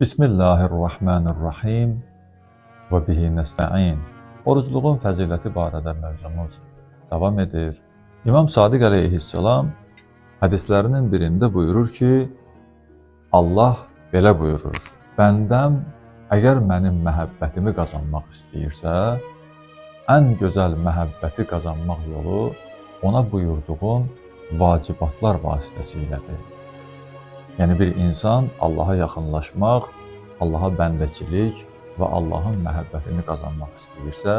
Bismillahirrahmanirrahim və bihi nəstəin. Orucluğun fəziləti barədə mövzumuz davam edir. İmam Sadiq əleyhissalam hədislərinin birində buyurur ki, Allah belə buyurur: Bəndəm əgər mənim məhəbbətimi qazanmaq istəyirsə, ən gözəl məhəbbəti qazanmaq yolu ona buyurduğum vacibatlar vasitəsilədir. Yəni bir insan Allaha yaxınlaşmaq, Allaha bəndəçilik və Allahın məhəbbətini qazanmaq istəyirsə,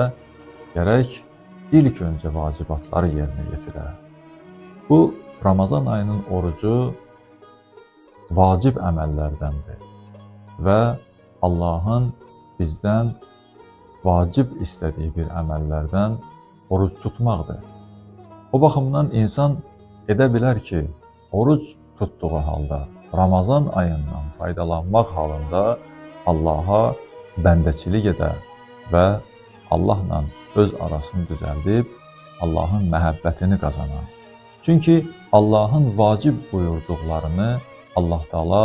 gərək ilk öncə vacibatları yerinə yetirə. Bu, Ramazan ayının orucu vacib əməllərdəndir və Allahın bizdən vacib istədiyi bir əməllərdən oruc tutmaqdır. O baxımdan insan edə bilər ki, oruc tutduğu halda, Ramazan ayından faydalanmaq halında Allaha bəndəçilik edə və Allahla öz arasını düzəldib Allahın məhəbbətini qazana. Çünki Allahın vacib buyurduqlarını Allah Taala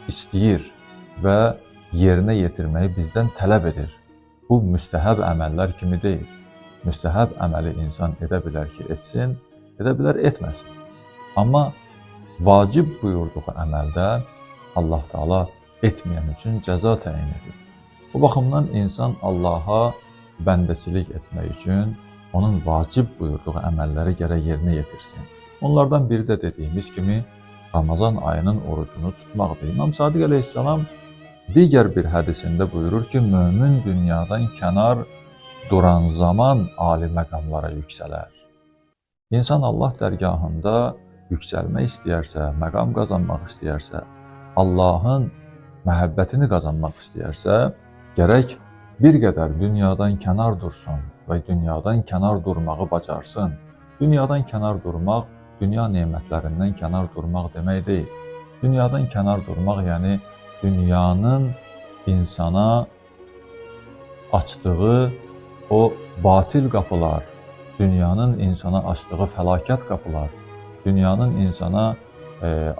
istəyir və yerinə yetirməyi bizdən tələb edir. Bu, müstəhəb əməllər kimi deyil. Müstəhəb əməli insan edə bilər ki, etsin, edə bilər etməsin. Amma vacib buyurduğu əməldə Allah Taala etməyən üçün cəza təyin edir. Bu baxımdan insan Allaha bəndəçilik etmək üçün onun vacib buyurduğu əməlləri gərək yerinə yetirsin. Onlardan biri də dediyimiz kimi Ramazan ayının orucunu tutmaqdır. İmam Sadiq əleyhissalam digər bir hədisində buyurur ki, mömin dünyadan kənar duran zaman ali məqamlara yüksələr. İnsan Allah dərgahında yüksəlmək istəyərsə, məqam qazanmaq istəyərsə, Allahın məhəbbətini qazanmaq istəyərsə, gərək bir qədər dünyadan kənar dursun və dünyadan kənar durmağı bacarsın. Dünyadan kənar durmaq, dünya nemətlərindən kənar durmaq demək deyil. Dünyadan kənar durmaq, yəni dünyanın insana açdığı o batil qapılar, dünyanın insana açdığı fəlakət qapılar, dünyanın insana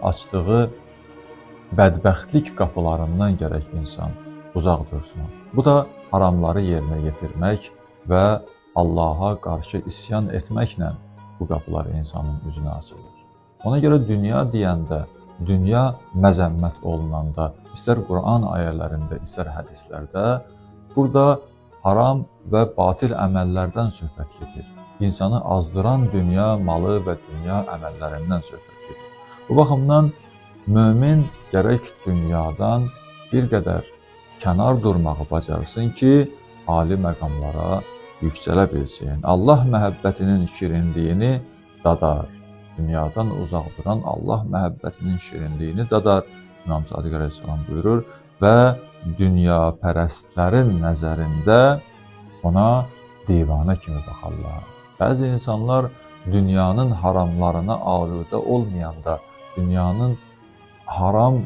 açdığı bədbəxtlik qapılarından gərək insan uzaq dursun. Bu da haramları yerinə yetirmək və Allaha qarşı isyan etməklə bu qapılar insanın üzünə açılır. Ona görə dünya deyəndə, dünya məzəmmət olunanda, istər Quran ayələrində, istər hədislərdə, burada haram və batil əməllərdən söhbət gedir. İnsanı azdıran dünya malı və dünya əməllərindən söhbət gedir. Bu baxımdan mömin gərək dünyadan bir qədər kənar durmağı bacarsın ki, ali məqamlara yüksələ bilsin. Allah məhəbbətinin şirinliyini dadar. Dünyadan uzaq duran Allah məhəbbətinin şirinliyini dadar. İmam Sadiq əleyhissalam buyurur və dünyapərəstlərin nəzərində ona divanə kimi baxarlar. Bəzi insanlar dünyanın haramlarına aludə olmayanda, dünyanın haram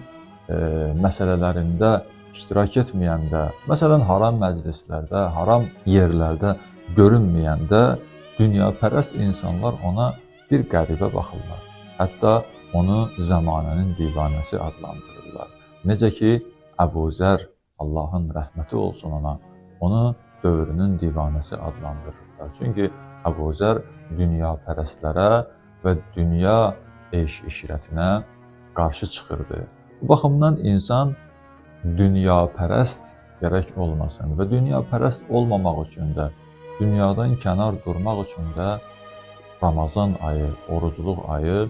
məsələlərində iştirak etməyəndə, məsələn, haram məclislərdə, haram yerlərdə görünməyəndə dünyapərəst insanlar ona bir qəribə baxırlar. Hətta onu zəmanənin divanəsi adlandırırlar. Necə ki, Əbu Zər, Allahın rəhməti olsun ona, onu dövrünün divanəsi adlandırırlar. Çünki Əbu Zər dünyapərəstlərə və dünya eş işrətinə qarşı çıxırdı. Bu baxımdan insan dünyapərəst gərək olmasın və dünyapərəst olmamaq üçün də, dünyadan kənar durmaq üçün də Ramazan ayı, orucluq ayı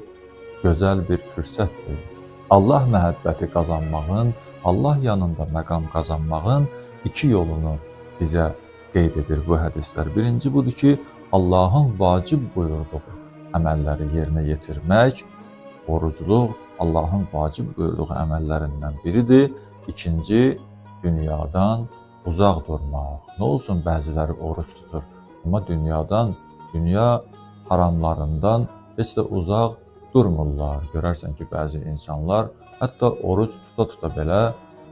gözəl bir fürsətdir. Allah məhəbbəti qazanmağın, Allah yanında məqam qazanmağın iki yolunu bizə qeyd edir bu hədislər. Birinci budur ki, Allahın vacib buyurduğu əməlləri yerinə yetirmək, orucluq Allahın vacib buyurduğu əməllərindən biridir. İkinci, dünyadan uzaq durmaq. Nə olsun bəziləri oruc tutur, amma dünyadan, dünya haramlarından heç də uzaq durmurlar. Görərsən ki, bəzi insanlar hətta oruc tuta-tuta belə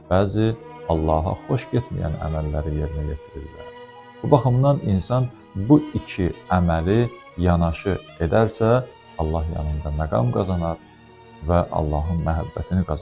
bəzi Allaha xoş getməyən əməlləri yerinə yetirirlər. Bu baxımdan insan bu iki əməli yanaşı edərsə, Allah yanında məqam qazanar və Allahın məhəbbətini qazanar.